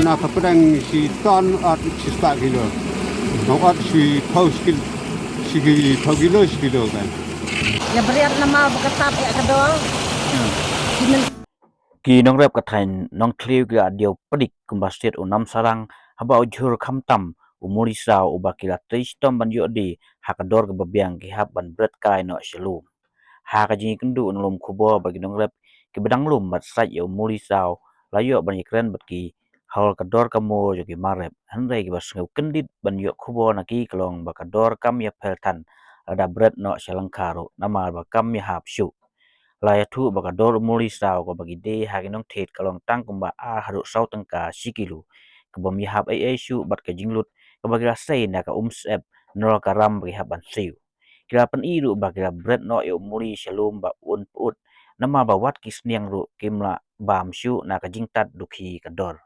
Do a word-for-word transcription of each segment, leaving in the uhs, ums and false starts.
Na ka pdeng shi ton ot shi spah kilo. Nong ot shi phew shi kil-, shi ki phew kilo shi kilo kan. Ïa bariat namar ba ka tap ïa ka dor. Ki nongrep ka thaiñ Nongthliew ki la diaw pdik kumba stet u Namsarang haba u jhur khamtam u Muli Saw uba ki la trei shitom ban ïoh die ha ka dor kaba biang ki hap ban bret kai noh sha lum. Ha ka jingïakynduh na lum khubor bad ki nongrep kiba dang lum bad sait ïa u Muli Saw la ïoh ban ïakren bad ki halor ka dor ka mur jong ki mar rep, hynrei kiba sngew kyndit ban ïoh khubor na ki ka long ba ka dor kam ïapher than lada bret noh sha lyngkha ruh namar ba kam ïahap shuh. La ïathuh ba ka dor u Muli Saw kaba ki die ha ki nongthied ka long tang kumba ar haduh saw tyngka shi kilo, kaba ym ïahap ei ei shuh bad ka jinglut kaba ki la sei na ka Umsyep nalor ka ram ba ki hap ban siew. Ki la pyni ruh ba ki la bret noh ïa u Muli sha lum ba un pyut namar ba wat ki sniang ruh kim lah bam shuh na ka jingtad dukhi ka dor.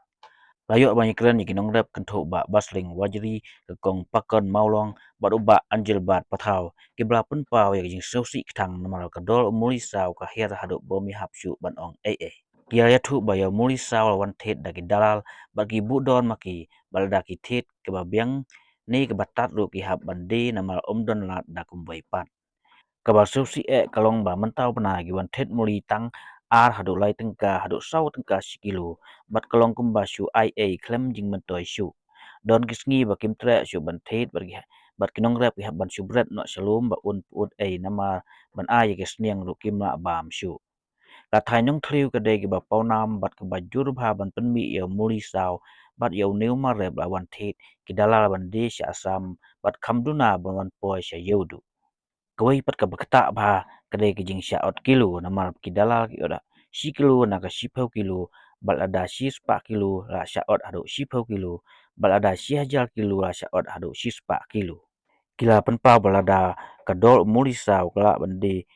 La ïoh ban ïakren ïa ki nongrep kynthup Bah Basling Wajri, ka Kong Pakon Mawlong bad u Bah Angelbert Pathaw, kiba la pynpaw ïa ka jingsngewsih kthang namar ka dor u Muli Saw ka hiar haduh ba ym ïahap shuh ban ong ei ei. Ki la ïathuh ba ïa u Muli Saw la wan thied da ki dalal bad ki buh don ma ki, bad lada ki thied kaba biang ne kaba tad ruh ki hap ban die namar ym don lad da kumwei pat. Kaba sngewsih eh ka long ba mynta u bnai ki wan thied Muli tang ar haduh lai tyngka haduh saw tyngka shi kilo, bad ka long kumba shu ai ei khlem jingmyntoi shuh. Don ki sngi ba kim treh shuh ban thied bad ki, bad ki nongrep ki hap ban shu bret noh sha lum ba un pyut ei namar ban ai ïa ki sniang ruh kim lah bam shuh. Ka thaiñ Nongthliew ka dei kaba pawnam bad kaba jur bha ban pynmih ïa u Muli Saw bad ïa une u mar rep la wan thied ki dalal ban die sha Assam bad kham duna ban wan poi sha Ïewduh. Kawei pat kaba ktah bha ka dei ka jingshah ot kilo namar ki dalal ki ot shi kilo na ka shiphew kilo, bad lada shi spah kilo la shah ot haduh shiphew kilo, bad lada shi hajar kilo la shah ot haduh shi spah kilo. Ki la pynpaw ba lada ka dor u Muli Saw ka lah ban die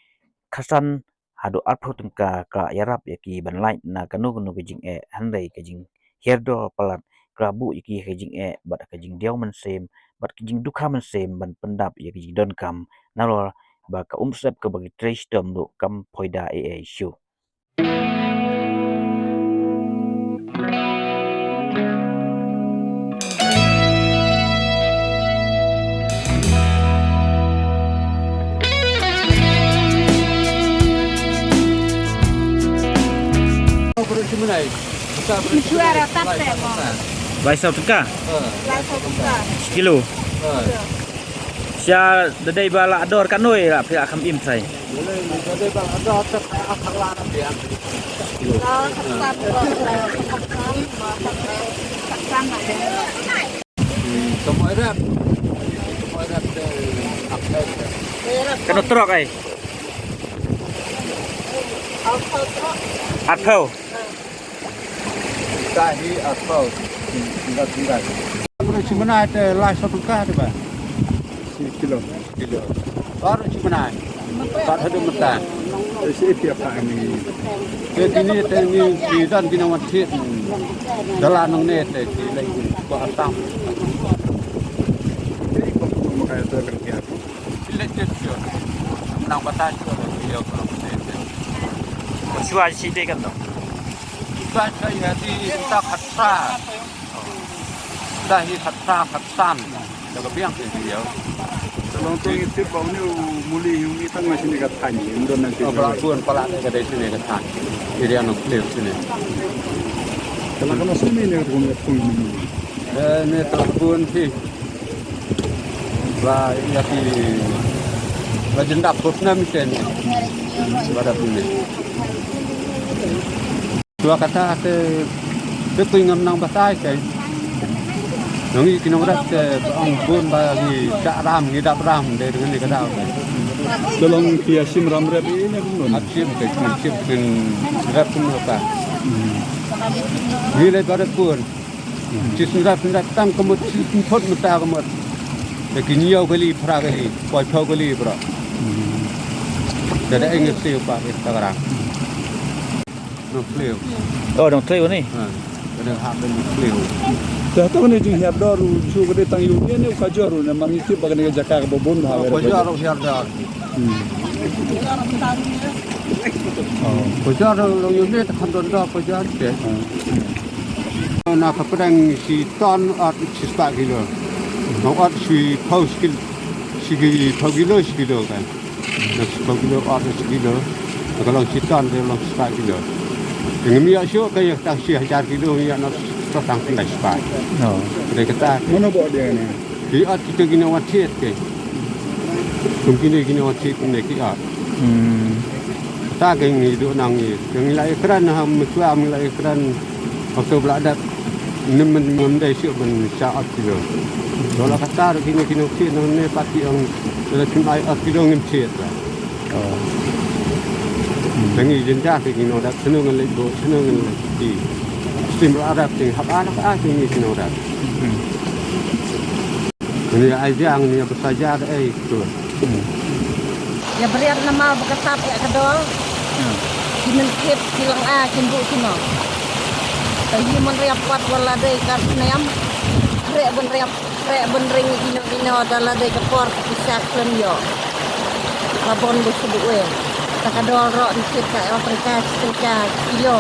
khatsan haduh arphew tyngka ka lah ïarap ïa ki ban lait na kano kano ka jingeh, hynrei ka jinghiar dor palat ka la buh ïa ki ha ka jingeh bad ka jingdiaw mynsiem bad ka jingdukha mynsiem ban pyndap ïa ka jingdonkam nalor ba ka Umsyep kaba ki trei shitom ruh kam phoida ei ei shuh. Lai saw tyngka. Shi kilo. Sha da dei ba la dor katno la phi la kham im sai. Katno trok ai. Arphew. Tahi arphew. Tinggal, tinggal. Baru cuma naik, eh, lai saw tyngka tu, bah. Shi kilo. Kilo. Baru cuma naik. Pat haduh mynta. Eh, shi pia pa ni. Te kini te ni ki don kini wan thied. Dalam nong ne te ki lai ko atam. Ini kok makai tu kerja. Nang batai. Shuwa shi dei kan to. Shuwa shi ya di ta khat sa. Ta hi khat sa khat san. Da ka biang te ïa. Long tu ngi tip ba uni u Muli uni tang ma shini ka thaiñ. Ndo nang tip. Pala bun pala ne ka dei shini ka thaiñ. Area Nongthliew shini. Kalau kena sini ni rumah pun. Eh, ni telah bun sih. Ba ïa ki ba jin dap kut nam ken. Ba dap ni. Dua kata te te kui ngam nang batai kai. Nang i ki nong rat te ba ong bun ba ngi dak ram ngi dap ram de dengan ni ka dau. Tolong pia sim ram rep ini bun. Ap sim te sim sim rep pun apa. Ngi le ba rep bun. Shi sngewsih sngewsih tang ka mut shi sngewsih mut ta ka mut. Te ki ñiew kali phra kali, poi phew kali phra. Te da eng siew pa ki ta ka rang. Nongthliew. Oh, Nongthliew ni. Ha, kane hap ban Nongthliew. Te hato kane jinghiar dor u shu ka dei tang ïa une ne u Khajur u ne, man ngi tip ba kane ka jaka kaba bun bha. Oh, ka Khajur u hiar dor. Hmm. Oh. Khajur u ïa une te kham don dor Khajur te. Hmm. Na ka pdeng shi ton ot shi spah kilo. Nong ot shi phew shi kil-, shi phew kilo, shi kilo kan. Na shi phew kilo, ot shi kilo. Na ka long shi ton, ka long shi spah kilo. Te ngim ïoh shuh ka ïa kata shi hajar kilo, ngim ïoh noh tang khyndai spah. Oh. Dei kata. Mano ba ot ïa kane? Ki ot kita ki nongwan thied ke. Kum kine ki nongwan thied kumne ki ot. Hmm. Kata ke ngi duh nang ngi. Ngi la ïakren ha mynta, ngi la ïakren. Hangto ba la dep, ym, ym, ym dei shuh ban shah ot kilo. Te la kata ruh kine ki nongthied nangne pat ki ong, lada kim ai ot kilo ngim thied. Oh. Te ngi jynjar ki nongdep, shano ngan leit buh, shano ngan leit ti. Stim la dep, te hap ar, hap ar ki ngi ki nongdep. Hmm. Ngi ai jang, ngi ba sa ja da ei tu. Hmm. Ïa bariat namar ba ka tap ïa ka dor. Hmm. Ki nongthied ki long a kin buh kino. Te hi man riap pat wat la dei ka snem. Khreh ban riap, khreh ban ring kino kino da la dei ka por ka pisa khlem ïoh. Ka bon ba shu buh wei. Te ka dor ruh nongthied ka ïoh tyngka, tyngka kilo.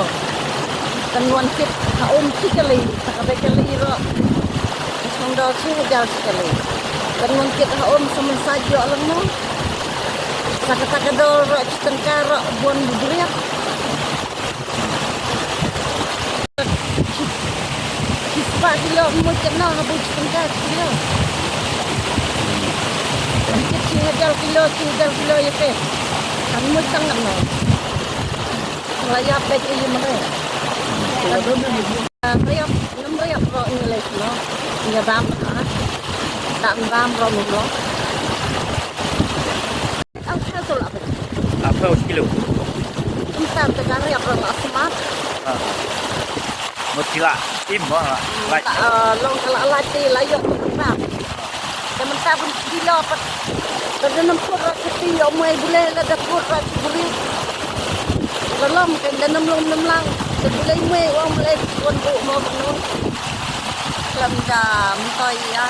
Kan wan thied ha um shi kali, te ka dei kali ruh. Sngewdor shi hajar shi kali. Kan wan thied ha um sa man sa ïoh lang mo. Sa kata ka dor ruh shi tyngka ruh bun buriat. Shi spah kilo mo kit no, ha bu shi tyngka kilo. Kan thied shi hajar kilo, shi hajar kilo ïa te. Kan mo tang no. La ïap bad ïa mare. Riap, ngam riap ruh ngi leh no. Ïa dam ka. Dam dam ruh mo. Ang sa tu la. Apa kilo? Kumta te ka riap ruh la smat. Ah. Mutila im ma. Like. Ah, long ka la la ti la ïoh tu kumta. Te mynta bun kilo pat. Te da nam pur ra kiti ïoh mai bule la da pur ra bule. Ka long te da nam long nam lang. Te bule mai wang bule wan bu mo bun. Lam da mtoi ïa.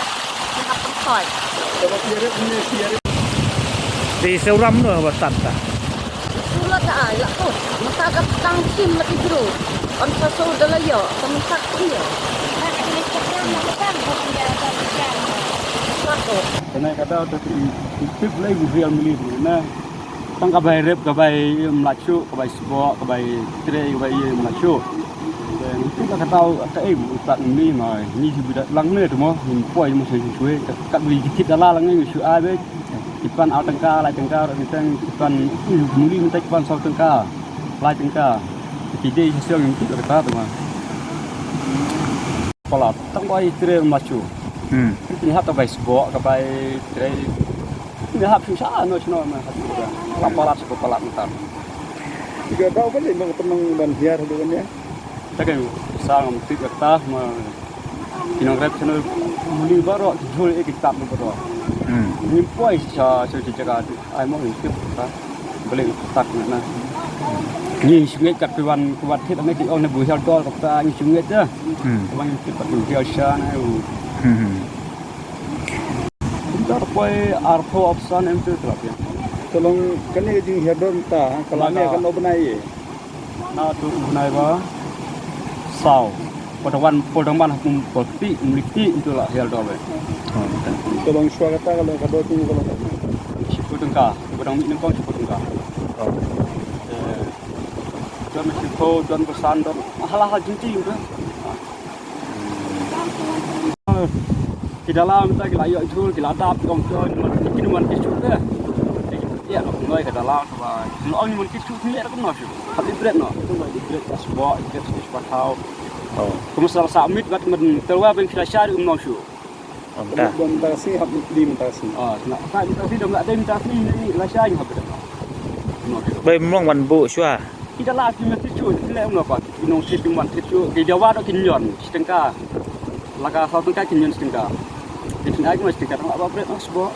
Ni hap mtoi. Di seorang no ba tanta. Sula da ai la tu. Mynta ka tang sim la ki bru. An sa so da la ïoh, ka mynta ka ïoh. Kane ka dei ta ki tip lei bu real mili bu na. Tang ka bai rep, ka bai mlak shu, ka bai sbo, ka bai tre, ka bai mlak shu. Tip la ka tau ka ei bu tak mili ma ni ju bidat lang ne tu mo, ni poi mo shu shu ka kat beli ki tip da la lang ne shu ai be. Ki pan ar tyngka, lai tyngka, ruh mynta ki pan, ui, muli mynta ki pan saw tyngka, lai tyngka. Ki dei shisha ngi tip kata tu ma. Palat, tang bai tre machu. Hmm. Ki hap ka bai sbo, ka bai tre. Ki hap shisha no shino ma hap. Ka palat sbo palat mynta. Ki dau ba le nong tang ban hiar tu kan ya. Ta ka sa ngam tip kata ma. Ki nongrep channel muli baroh, jhur ïa ki tap baroh. Hmm. Ngim poi sha, sha, sha jaka ai mo ngim tip ta. Beli tak na na. Ngi shu ngeit kat ki wan, ki wan thied ne ki ong ne bu hiar dor kata ngi shu ngeit ja. Hmm. Wan ngim tip kat bu hiar sha ne u. Hmm. Dar poi arphew opsan em tu terap ya. Tolong kane ka jinghiar dor mynta, ka la ne ka no bnai ye. Na tu u bnai ba saw. Pol dang wan, pol dang wan ha kum pol kti, mli kti, ntu la hiar dor be. Ka long shwa kata, ka long ka dor tu, ka long kata. Shiphew tyngka, pol dang mih nyngkong shiphew tyngka. Eh, don shiphew, don ba san, don. Hala ha jingti ntu. Ki dalang mynta ki la ïoh jhur, ki la dap, ki ong ki ong, ki ong ki shu te. Ïa, ong noi ka dalang kaba ki ong ki shu te, kum noh shu. Hap i bret noh. Kum i bret ka sbo, i bret ka sbo thaw. Oh. Kum sa sa mit bat men terwa ben ki la shar um noh shu. Ong ta. Bon ta si hap di men ta si. Ah, na ta men ta si dong la dei men ta si ni la shar hap. Noh shu. Bai mlong wan bu shwa. Ki da la ki mesti chu, ki le um na pa, ki nong sit ki man sit chu, ki da wa do ki nyon, shi tyngka. La ka saw tyngka ki nyon shi tyngka. Ki tyngka ki nyon shi tyngka, tang la ba bret na sbo.